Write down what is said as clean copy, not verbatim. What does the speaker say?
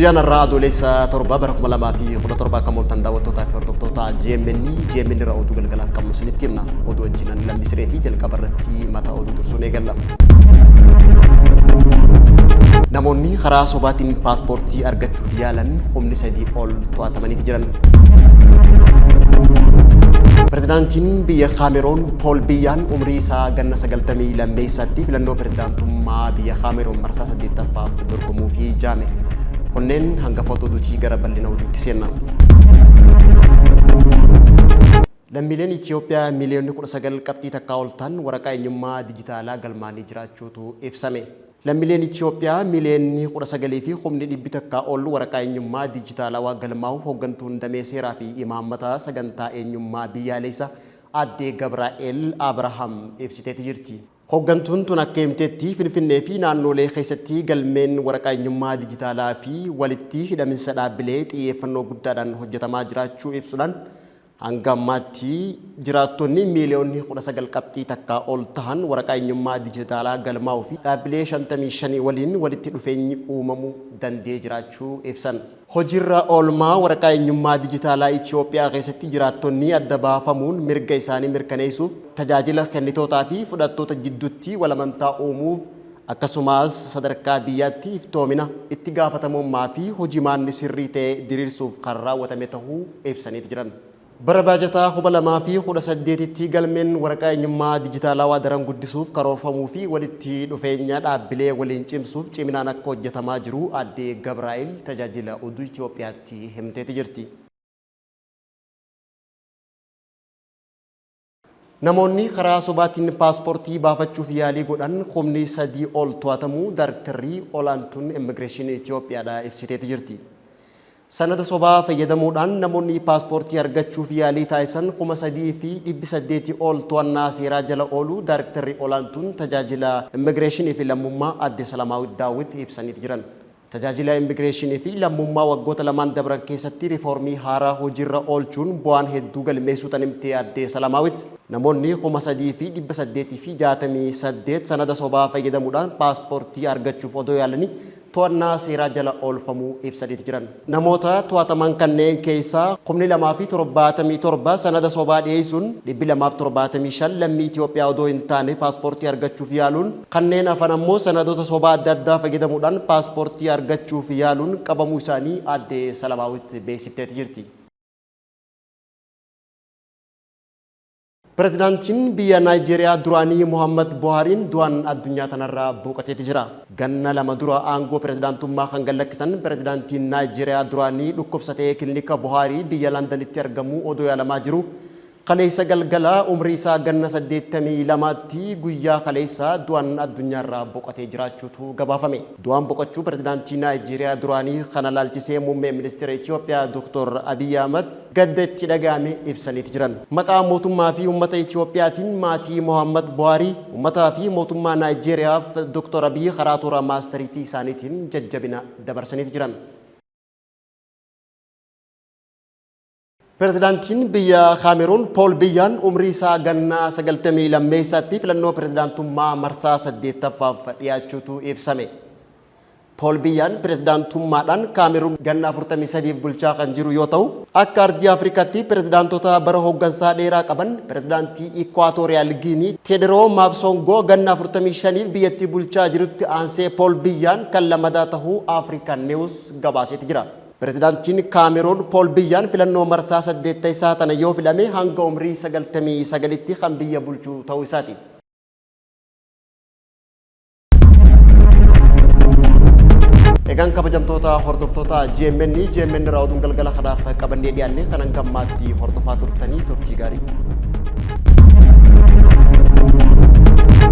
Guyyaan har'aa Adoolessa 7 bara 2017 akka mooltan daawwattootaa fi hordoftoota GMN GMN irraa oduu galgalaaf qabnu isinitti himna. Oduu wajjin ani Lammii Sireetii jalqaba irratti mataa oduu dursuun eegalla. Namoonni karaa sobaatiin paaspoortii argachuuf yaalan humni sadii ol to'atamaniiti jiran. Pirezidaantiin biyya Kaameroon Pool Biyyaan umrii isaa ganna 92tti filannoo pirezidaantummaa biyya Kaameroon marsaa 8ffaaf dorgomuufi jaame. Kunneen hangafoota oduutii gara bal'ina oduutti seenna. Lammiileen Itiyoophiyaa miiliyoonni 19 qabxii takkaa ol ta'an waraqaa eenyummaa dijitaalaa galmaanii jiraachuutu ibsame. Lammiileen Itiyoophiyaa miiliyoonni 19 fi kumni dhibbi takkaa ol waraqaa eenyummaa dijitaalawaa galmaa'uu hoggantuun damee seeraa fi imaammata sagantaa eenyummaa biyyaaleessa Aaddee Gabraa'eel Abrahaam ibsiteeti jirti. Hoggantuun tun akka himtetti Finfinnee fi naannoolee keessatti galmeen waraqaa eenyummaa dijitaalaa fi walitti hidhaminsa dhaabbilee xiyyeeffannoo guddaadhaan hojjetamaa jiraachuu ibsuudhaan hanga ammaatti jiraattonni miiliyoonni 19 qabxii takkaa ol tahan waraqaa eenyummaa dijitaalaa galmaa'uu fi dhaabbilee 55 waliin walitti dhufeenyi uumamu danda'ee jiraachuu ibsan. Hojiirra oolmaa waraqaa eenyummaa dijitaalaa Itiyoophiyaa keessatti jiraattonni adda baafamuun mirga isaanii mirkaneessuuf, tajaajila kennitootaa fi fudhattoota jidduutti walamantaa uumuuf akkasumaas sadarkaa biyyaatti iftoomina, itti gaafatamummaa fi hojimaanni sirrii ta'e diriirsuuf kan raawwatame tahuu ibsaniiti jiran. Bara baajataa 2018tti galmeen waraqaa eenyummaa dijitaalawaa daran guddisuuf karoorfamuu fi walitti dhufeenya dhaabbilee waliin cimsuuf ciminaan akka hojjetamaa jiru Aadde Gabraa'el Tajaajila Oduu Itiyoophiyaatti himteeti jirti. Namoonni karaa sobaatiin paaspoortii baafachuuf yaalii godhan kumni 3 ol to'atamuu Daarktarri Olaantuun Immigireeshinii Itiyoophiyaadha ibsiteeti jirti. Sanada sobaa fayyadamuudhaan namoonni paaspoortii argachuuf yaalii taasisan 3,800 ol to'annaa seeraa jala ooluu Daarktarri Olaantuun Tajaajila Immigireeshinii fi Lammummaa Aadde Salamaawit Daawit ibsaniiti jiran. Tajaajila Immigireeshinii fi Lammummaa waggoota lamaan dabran keessatti riifoormii haaraa hojiirra oolchuun bu'aan hedduu galmeessuu tan himte Aadde Salamaawit, namoonni 3,868 sanada sobaa fayyadamuudhaan paaspoortii argachuuf odoo yaalanii to'annaa seeraa jala oolfamuu ibsaniiti jiran. Namoota to'ataman kanneen keessaa kumni 2 fi 77 sanada sobaa dhiyeessuun, dhibbi 2 fi 75 lammii Itiyoophiyaa odoo hin taane paaspoortii argachuuf yaaluun, kanneen hafan ammoo sanadoota sobaa adda addaa fayyadamuudhaan paaspoortii argachuuf yaaluun qabamuu isaanii Aadde Salamaawit beeksifteeti jirti. Pirezidaantiin biyya Naayijeeriyaa duraanii Mohaammad Buhaariin du'aan addunyaa tanarraa boqoteeti jira. Ganna lama dura aangoo pirezidaantummaa kan gad lakkisan pirezidaantiin Naayijeeriyaa duraanii dhukkubsatee kilinika Buhaarii biyya Landanitti argamu odoo yaalamaa jiru kaleessa galgala umrii isaa ganna 82tti guyyaa kaleessaa du'aan addunyaarraa boqotee jiraachuutu gabaafame. Du'aan boqochuu pirezidaantii Naayijeeriyaa duraanii kana laalchisee muummeen ministeera Itiyoophiyaa Dr. Abiy Ahmad gadda itti dhaga'ame ibsaniiti jiran. Maqaa mootummaa fi ummata Itiyoophiyaatiin maatii Mohaammad Buhaarii, ummataa fi mootummaa Naayijeeriyaaf Dr. Abiy karaa toora maastariitii isaaniitiin jajjabina dabarsaniiti jiran. Pirezidaantiin biyya Kaameruun Pool Biyyaan umrii isaa ganna 92tti filannoo pirezidaantummaa marsaa 8ffaaf dhiyaachuutu ibsame. Pool Biyyaan pirezidaantummaadhaan Kaameruun ganna 43f bulchaa kan jiru yoo ta'u, akka ardii Afrikaatti pirezidaantota bara hooggansaa dheeraa qaban pirezidaantii Ikwaatooriyaal Giinii Teederoo Maabsoongoo ganna 45f biyyattii bulchaa jirutti aansee Pool Biyyaan kan lammataa tahuu African News gabaaseeti jira. Pirezidaantiin Kaameruun Pool Biyyaan filannoo marsaa 8 isaa tana yoo filame hanga umrii 99tti kan biyya bulchu ta'uu isaati. Egaan kabajamtoota hordoftoota GMN GMN irraa oduun galgala kanaaf qabannee dhiyaanne kan hanga ammaatti hordofaa turtanii turtii gaarii.